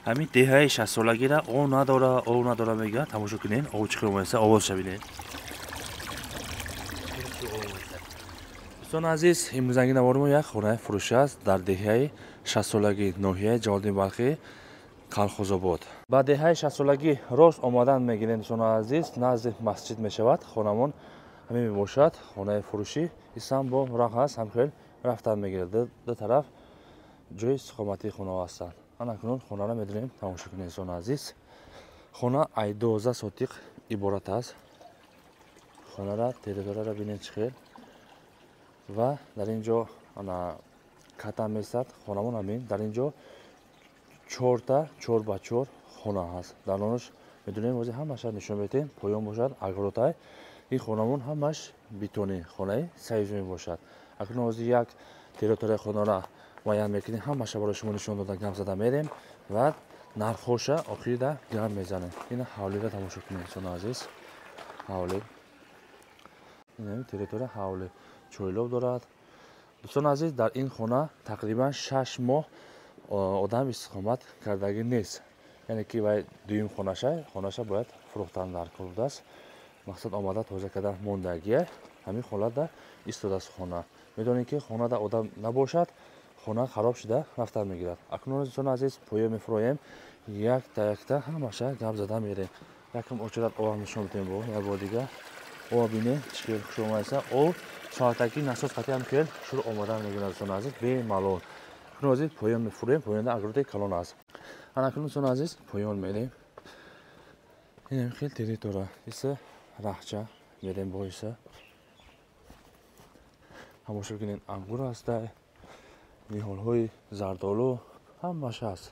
Ҳамин деҳаи шастсолагира об надора, об надора мегӯяд. Тамошо кунед, об чӣ хел омадааст, овозша бинед. Дӯстони азиз, имрӯзанги навори мо як хонаи фурӯшӣ аст дар деҳаи шастсолагӣ, ноҳияи Ҷалолиддини Балхӣ, Калхозобод. Ба деҳаи шастсолагӣ рост омадан мегирем, дӯстони азиз, назди масҷид мешавад. Хонамон ҳамин мебошад, хонаи фурӯшӣ. Исам бо роҳ ҳаст, ҳамхел рафтан мегирад. Ду тараф ҷои истиқоматии хонаҳо ҳастанд. Ана акнун хонаро медонем, тамошо кунед, дӯстони азиз. Хона ай 12 сотиқ иборат аст. Хонара, территорияро бинед чӣ хел. Ва дар ин ҷо ана ката месад, хонамон ҳамин. Дар ин ҷо чорта чор ба чор хона ҳаст. Дар онаш медонем, ҳозир ҳамаша нишон медиҳем. Поён бошад агротай. Ин хонамон ҳамаш бетонӣ, хонаи союзӣ мебошад. Акнун ҳозир як территорияи хонара муайян мекунем, ҳамаша барои шумо нишон дода гап зада мерем ва нархҳоша охирида гап мезанем. Ина ҳавлиро тамошо кунед, дӯстони азиз. Ҳавли. Ин территория ҳавли чойлоб дорад. Дӯстони азиз, дар ин хона тақрибан 6 моҳ одам истиқомат кардагӣ нест. Яъне ки вай дуюм хонаша, хонаша бояд фурӯхтан дар кор будааст. Мақсад омада тоза карда мондагия. Ҳамин ҳолатда истодааст хона. Медонед ки хонада одам набошад, хона хароб шуда рафтан мегирад. Акнун дӯстони азиз, поё мефуроем, якта якта ҳамаша гап зада мерем. Якам очерат об нишон медиҳем, бо як бор дига об бинед чӣ хел хуш омадааст. Об соатаки насос қатъи ҳам хел шурӯъ омадан мегирад, дӯстони азиз, бемалол. Акнун ҳозир поён мефуроем, поёнда агроти калон аст. Ана акнун дӯстони азиз, поён мерем. Инам хел территория. Иса раҳча мерем бо иса. Тамошо кунед, ангур ҳаста, ниҳолҳои зардолу ҳамаша ҳаст.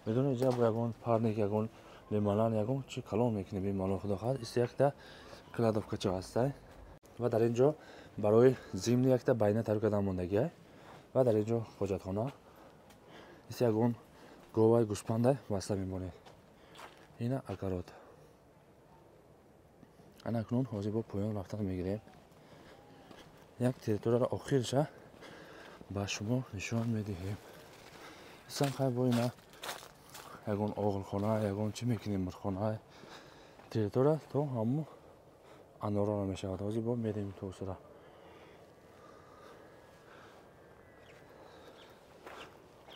Медонед, ҷа бо ягон парник, ягон лималан, ягон чи калон мекунем, бемалол, худо хоҳад. Иса якта кладовкача ҳаста ва дар ин ҷо барои зимни якта байна тайёр кардан мондагия. Ва дар ин ҷо ҳоҷатхона. Иса ягон говай гӯспанда баста мемонед. Ина агарот. Ана акнун ҳозир бо поён рафтан мегирем. Як территорияро охирша ба шумо нишон медиҳем. Исам хай бо ина ягон оғилхона, ягон чӣ мекунем, мурхона. Территория то ҳаму анорона мешавад. Ҳозир бо мерем то сара.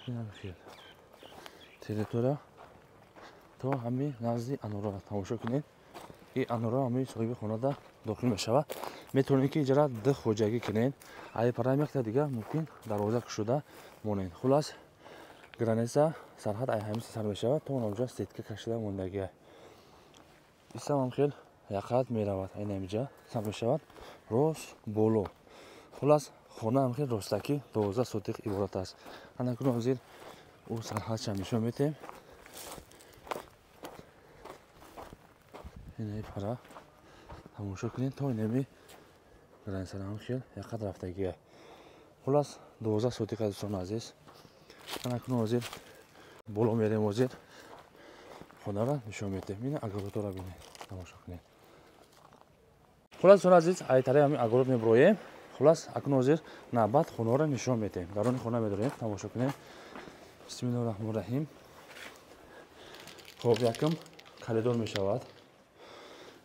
Инам хел территория то ҳами назди анорона тамошо кунед. Ин анора ҳами соҳиби хонада дохил мешавад. Метавонед ки иҷара ду хоҷагӣ кунед. Ай парам якта дига мумкин дарвоза кушода монед. Хулас граница сарҳад ай ҳамин сар мешавад то онҷо сетка кашида мондагия. Исам ҳам хел яқат меравад. Айн ҳамиҷа сар мешавад рост боло. Хулас хона ҳам хел ростакӣ 12 сотиқ иборат аст. Ана акнун ҳозир ӯ сарҳадша нишон медиҳем. Инаи пара тамошо кунед то инами границара ҳам хел яқат рафтагия. Хулас 12 сотиқ аст, дӯстони азиз. Ана акнун ҳозир боло мерем, ҳозир хонаро нишон медиҳем. Ина агротора бинед, тамошо кунед. Хулас дӯстони азиз, ай тарафи ҳамин агрот мебуроем. Хулас акнун ҳозир навбат хонаро нишон медиҳем. Даруни хона медорем, тамошо кунед. Бисмиллоҳи раҳмони раҳим. Хоб, якум коридор мешавад.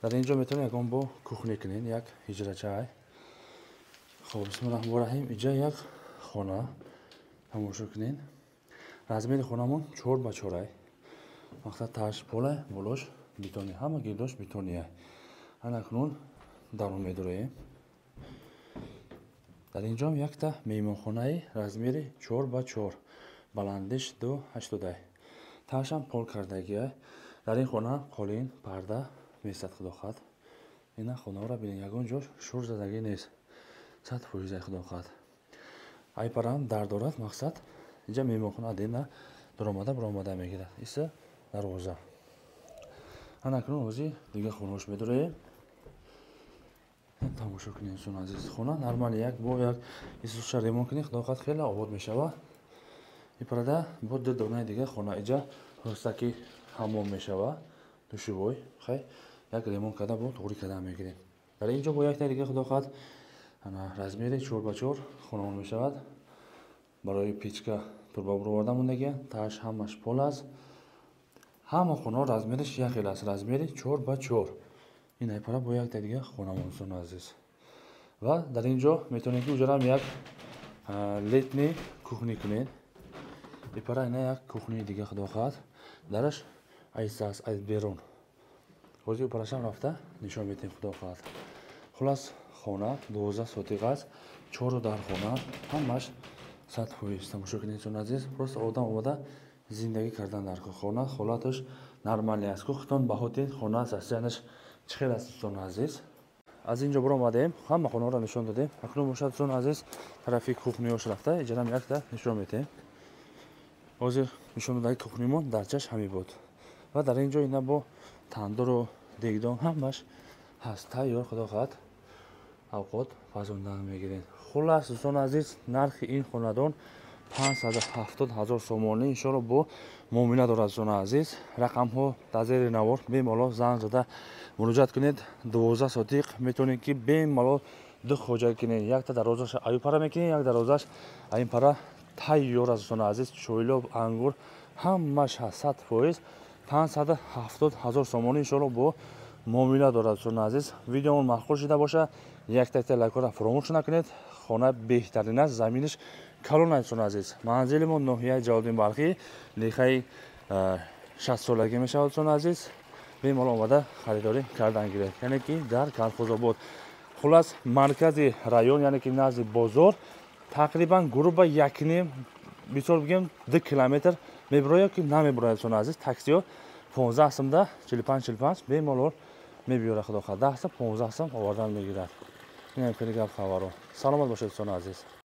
Дар ин ҷо метавонед ягон бо кухня кунед, як ҳиҷрачай. Хоб, бисмиллоҳи раҳмони раҳим. Инҷа як хона тамошо кунед. Размери хонамон 4 ба 4 ай. Мақсад таш пола, болош бетони, ҳама гирдош бетония. Ана акнун дарун медуроем. Дар ин ҷо якта меҳмонхонаи размери 4 ба 4, баландиш 2,80 ай. Ташам пол кардагия. Дар ин хона қолин, парда месад, худо хоҳад. Ина хонаро бинед, ягон ҷош шур задагӣ нест. 100% худо хоҳад. Ай парам дар дорад, мақсад инҷа меҳмонхона адена даромада баромада мегирад. Иса дарвоза. Ана акнун ҳозир дига хонаош медуроем. Тамошо кунед, дӯстони азиз. Хона нормали, як бо як исуша ремонт кунед, худо хоҳад хеле обод мешавад. Ин парада бо ду донаи дига хона иҷа ростаки ҳамом мешавад, душевой. Хай як ремонт карда бо туғри карда мегирем. Дар ин ҷо бо якта дига худо хоҳад ана размери 4 ба 4 хонамон мешавад. Барои печка турба буроварда мондагия, тааш ҳамаш пол аст. Ҳама хонаҳо размериш як хел аст, размери 4 ба 4. Ин айпара бо якта дига хонамон, дӯстони азиз. Ва дар ин ҷо метавонед, ки уҷарам як летний кухня кунед. Ипара ина як кухняи дига, худо хоҳад, дараш айста аст аз берун. Ҳозир упарашам рафта нишон медиҳем, худо хоҳад. Хулас, хона 12 сотиқ аст, чору дар хона ҳамаш 100%. Тамошо кунед, дӯстони азиз, просто одам омада зиндагӣ кардан дар хона, ҳолаташ нормалӣ аст. Ку худтон баҳо диҳед, хона состоянияш чӣ хел аст, дӯстони азиз. Аз ин ҷо баромадем, ҳама хонаҳоро нишон додем. Акнун бошад, дӯстони азиз, тарафи кухняёш рафта иҷарам якта нишон медиҳем. Ҳозир нишон додаги кухнимон дарчаш ҳамин буд. Ва дар ин ҷо ина бо тандуру дегдон ҳамаш ҳаст, тайёр, худо хоҳад, авқот пазондан мегиред. Хулас, дӯстони азиз, нархи ин хонадон 570 ҳазор сомонӣ, иншоалло бо муомила дорад, дӯстони азиз. Рақамҳо дар зери навор, бемалол занг зада муроҷиат кунед. 12 сотиқ метавонед, ки бемалол ду хоҷагӣ кунед. Якта дарвозааш аю пара мекунед, як дарвозааш ин пара тайёр аст, дӯстони азиз. Чойлоб, ангур ҳамаш ҳаст, 100%. 570 ҳазор сомонӣ, иншоалло бо муомила дорад, дӯстони азиз. Видеомон маъқул шуда боша, якта лайкҳоро фаромӯш накунед. Хона беҳтарин аст, заминаш калон аст, дӯстони азиз. Манзили мо ноҳияи Ҷалолиддин Балхӣ, деҳаи 60-солагӣ мешавад, дӯстони азиз. Бемалол омада харидорӣ кардан гиред, яъне ки дар Калхозобод. Хулас, маркази район, яъне ки назди бозор, тақрибан грубо 1,5, бисёр бигем, 2 километр мебирояд ки намебирояд, дӯстони азиз. Таксиҳо 15 сумда, 45 45 бемалол мебиёрад, худо хоҳад, 10 сум, 15 сум овардан мегирад. Инам хеле гап хабаро. Саломат бошед, дӯстони азиз.